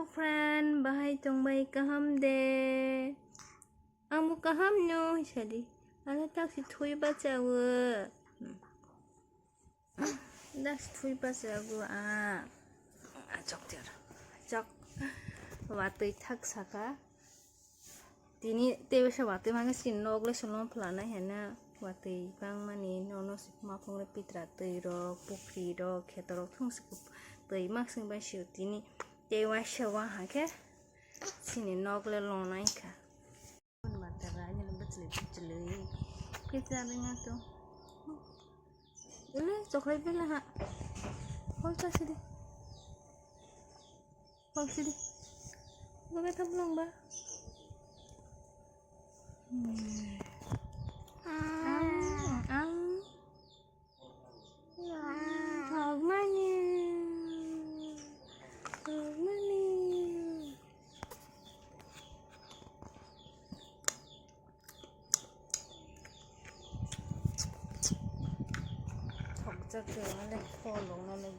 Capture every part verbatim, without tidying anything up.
Friend, bahai tongbai kaham de? Ang bo kaham no, sadi. Ano taksi thui bachawo. Taksi thui bachawo a. Achok ter. Achok. Watwi thak saka. Tini teibo se watwi mangkhe chini nok le solong phlana hena watwi bangmani nono se maphung le pitra twi rok, pukhri rok, kheto rok thung se twi maksing bai sio tini tei waisa wahakhe chini nok le lonai kha. Pitra ringya to. Ele choklai bela ha. Hol ta sidi. Hol sidi. Gobe thap long ba. Hmm. Ang, ang. Thok mani. Thok mani. Thokjak de wale kholong no le.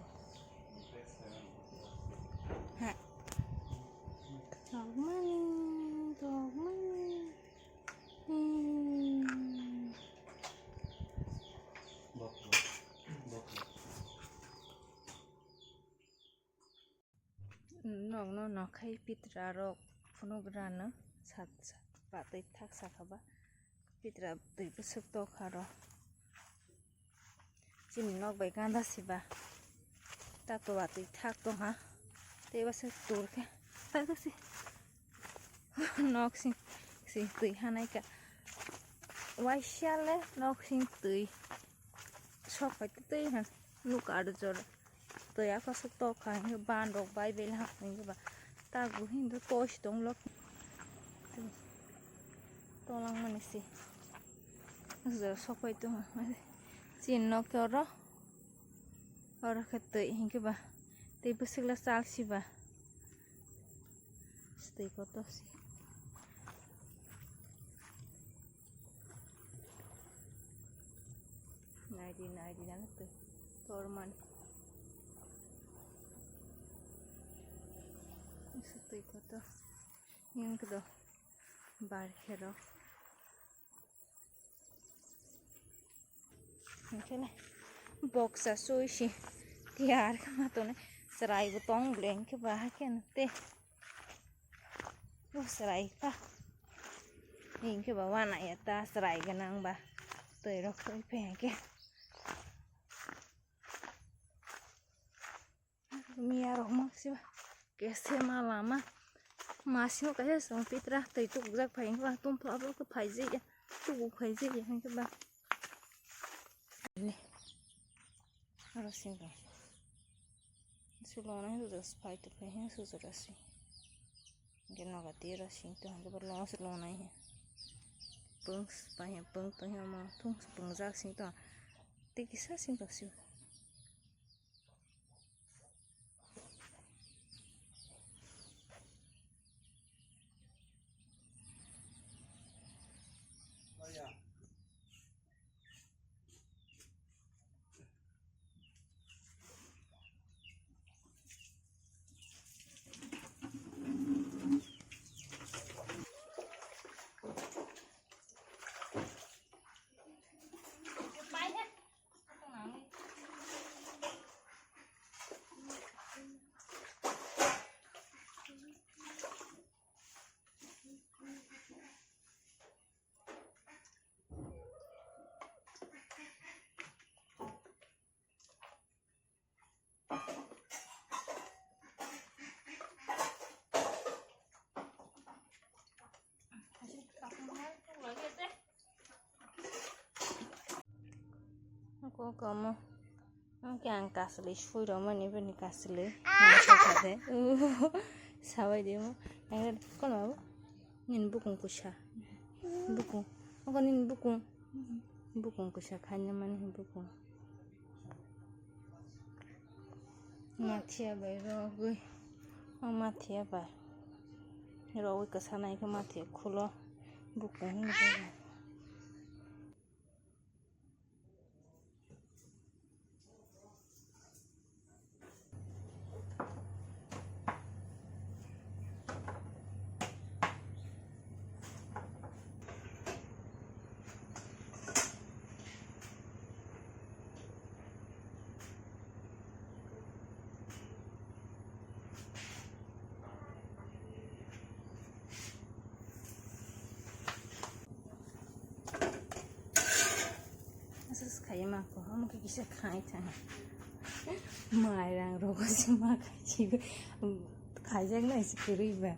Ha. Thok mani, thok mani. Hmm. Nokno nokhai pitra rok phunuk rano sat sat batwi thak saka ba pitra twi bwswk tokha ro. Chini nok bai ganda siba tato batwi thak tongha tei bwswk tur khe tak si nok sing sing twi hanai ka waisa le nok sing twi sok pai twi han nuk aro jora. Twi a kwchwk tok kha, hwnkhe ban rok bai belai ha, hwnkhe ba tago hino tosh tong lok. Tolang mani se. Jora sok pai tong. Chini nok khe oro. Oro khe twi hwnkhe ba. Tei bwswk le chal si ba. Twi kotor se. Naidi, naidi, nang twi. Torman. Isu twi kotor. Yang kedo. Bar khero. Hingkhe le. Boksa sui si. Tiyar kama tone. Chwrai bo tong bwle hingkhe ba hakhe no te. Bo chwrai kha. Hingkhe ba wana ya ta chwrai gwnang ba. Twi rok twi phai hingkhe. Miya rok mak siba. Kese ma lama. Masino kaisa song pitra twi tukjak phai hingkhe ba tum phla phla khe phai jaya. Tubu phai jaya hingkhe ba. Ni. Aro sing ba. Sulonai suja spai tu phai hing suja rasi. Hingke nogo twi rw sing tong hingke bo lama se lonai he. Pung spai he pung tong he omo thung se pungjak sing tong. Tei kisa sing tong sio. Ako kamo. Ang khe ang kaslwi sui rwmani bini kaslwi. Ang sakha de. Sabai de mo. Ang kono babu? Nini bukung kusa. Bukung. Ako nini bukung. Bukung kusa khaina mani bukung. Mathiya bai rogwi. O mathiya bai. Rogwi kwsa nai khe mathiya khulo. Bukung hwnwi bugo. Khaima ko, omo khe kisa khai thang. Mai rang rogo se ma khai chigo. Khaijak nai se kwrwi ba.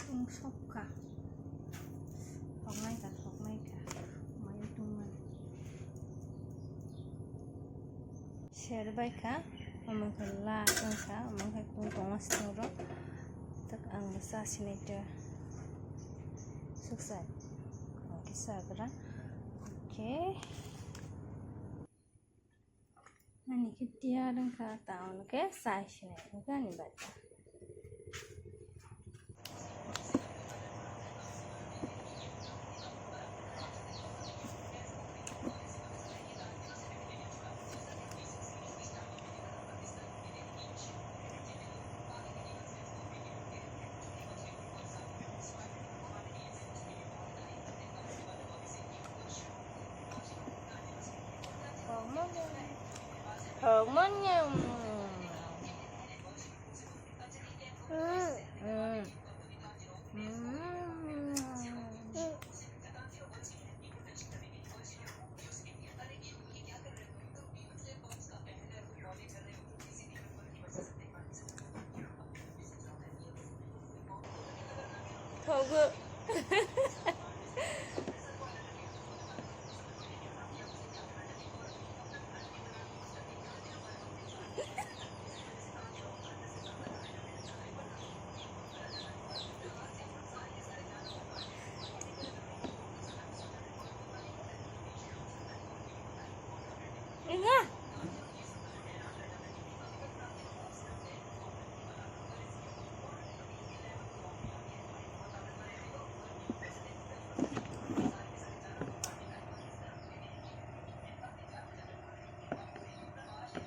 Tung sokha. Thoknai ka, thoknai ka. Mai tungmani. Ser bai kha, omo khe la wng kha, omo khe tong tongo sitwng rok. Tak ang bo cha sinai ta. Suksa. Ang khe chagra. Okay. Ani khe tiyar wng kha, ta omo khe cha sinai wng kha ani bai. Thogo. Enga.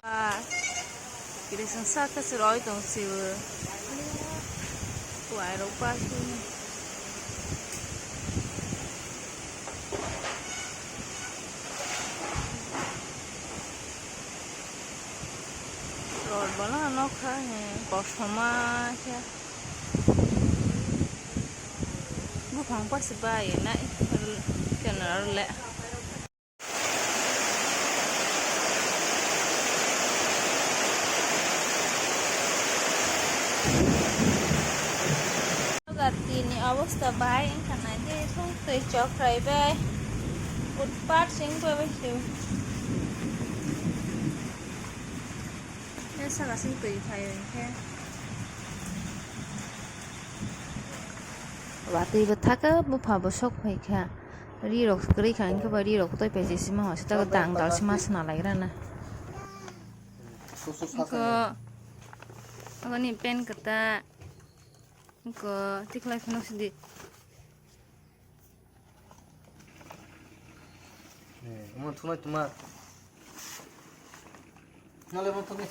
Ah, kiri song saka se roi tong siu. Kuai rok pa si. Rod bola no kha he, kosom ma khe. Buphang pa se bai nai, kena le. Gati ni obosta bahai wngkha, naidi thung twi chokrai bai, utpat se wngpai bai se. Saka sing twi phai hwnkhe. Watwi bo thaka, bupha bo sok phai kha. Ri rok kwrwi kha, wngkhe ba ri rok twi paisa sima hostel dang dal sima swnalai rana. Iko, iko ni pen kwta, iko tikhlai phano sidi. Eh, omo thunai tuma. Nale mo thuni.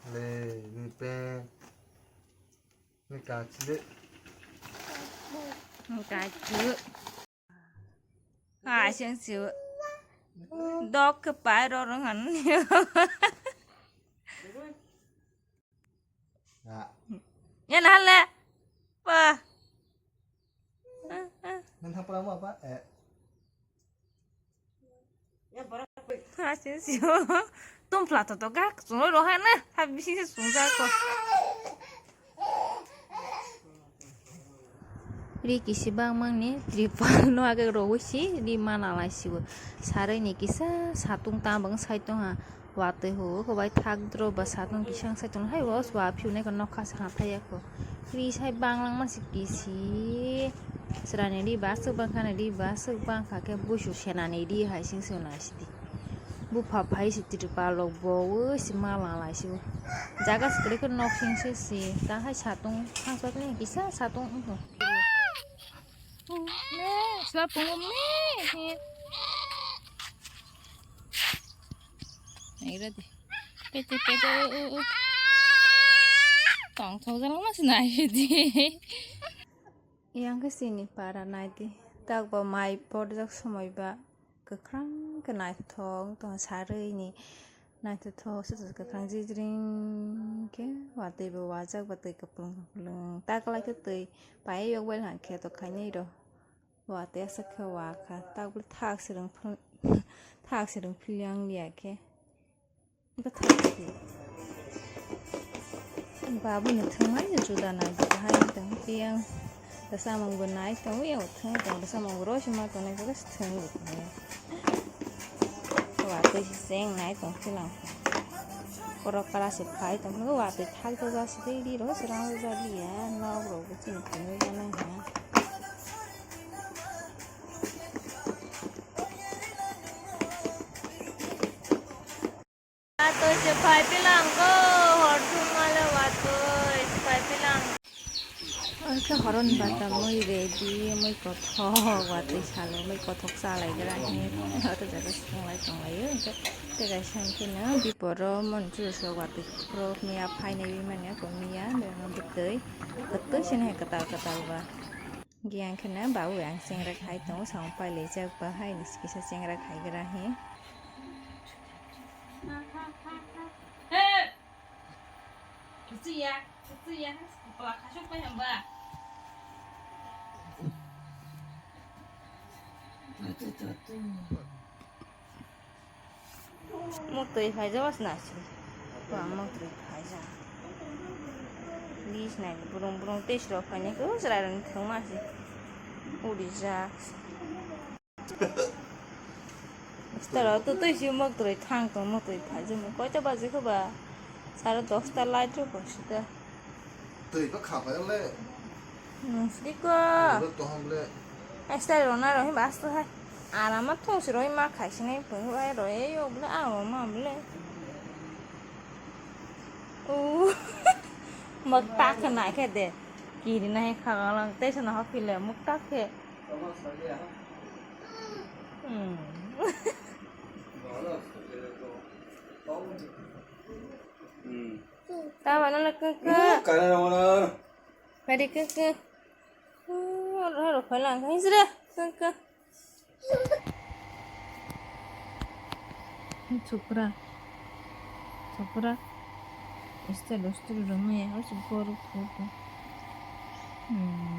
Le, ni pen. Ni kachi le. Ni kachi. Ah, siang siu. Dok ke pai ro rong han. Ya. Ya, nah, le. Pa. Nang thang pala mo apa? Eh. Tum pla to to ga, sung ro ha na, ha bisi se sung ja ko. Ri kisi bang mang ni, tripal no age ro si, ri mana lai si bo. Sarai ni kisa, satung ta bang sai tong ha. Watwi ho, ko bai thak dro ba satung kisang sai tong hai, os wa phiu nai ko nokha sa ha thai ya ko. Ri sai bang lang man si kisi. Srani ri ba suk bang kha ni ri ba suk bang kha khe busu senani ri hai sing sung nai sidi. Bupha phai si tripal rok bo wi si ma la lai si bo. Jaga si kwrwi khe nok sing se si ta hai satung thang sat ni kisa satung wng tong. Me sla pungo me. Nai ra di. Pete pete o o o. Tong thok jala ma si nai di. Yang khe chini para nai di. Tak ba mai porjak somoi ba kwkhrang khe naithothok tong sarwi ni naithothok se kwkhrang jijring khe watwi bo wajak ba twi kwplwng kwplwng ta kwlai khe twi pai yok bai khe to khainai rw. Watwi aswk khe wa kha. Tabuk thak se rwng phil-, thak se rwng philiya wng liya khe. Bwthai se. Babuni thwngmani juda nai, bahai tong tiyang. Bwsamung bo nai tongo, yang thwng tong, bwsamung bo rosima tongnai, khe thwng bo tongo. Watwi se cheng nai tong philang. Borok kala se phai tong phano, watwi thak jajak se tei ri rok se rang jajak liya, nok rok bo chini phunui janai ha. Watwi se phai philang ko, hor thum male watwi se phai philang. Oke, horoni bata mui ready, mui kothok, watwi salo, mui kothok chalai gra he. Oto jaga swnglai tonglaio, oke, tei kaisa hwnkhe no biporo mon chwlwswk watwi khurok miya phainai bimani ako miya, bebak bwtwi, kwtwi sini hai kwtal kwtal ba. Giyan kheno babu ang chengra khai tongo, samung pailaijak ba hai ni kisa chengra khai gra he. Hey! Kuchiya, kuchiya, kepala kasuk pa hamba. Motoi phaijak wasna si. Ba motoi phaijak. Bis nai burung burung tei srok phainai khe chwrai rok ni thwngma si. Uri jak. Stara to twi si motoi thang tong motoi phaijak. Koita baji khe ba? Sare dosta light rok sita. Twi ba kha phaile. Nung sidi ko. Ro to hom le. Ai style rona rohi bas to hai. Arama thong si rohi ma khai sinai pung bai rohi yo bole ang roma bole. U. Mok tak khe nai khe de. Kiri nai kha galang te sana ha phile mok tak khe. Hmm. Hmm. Ta mana le kung kung. Kana rong rong. Kari kung kung. Hmm, ro ro khalang kung sira kung kung. Chukra. Chukra. Este los tu ro me, os gor photo. Hmm.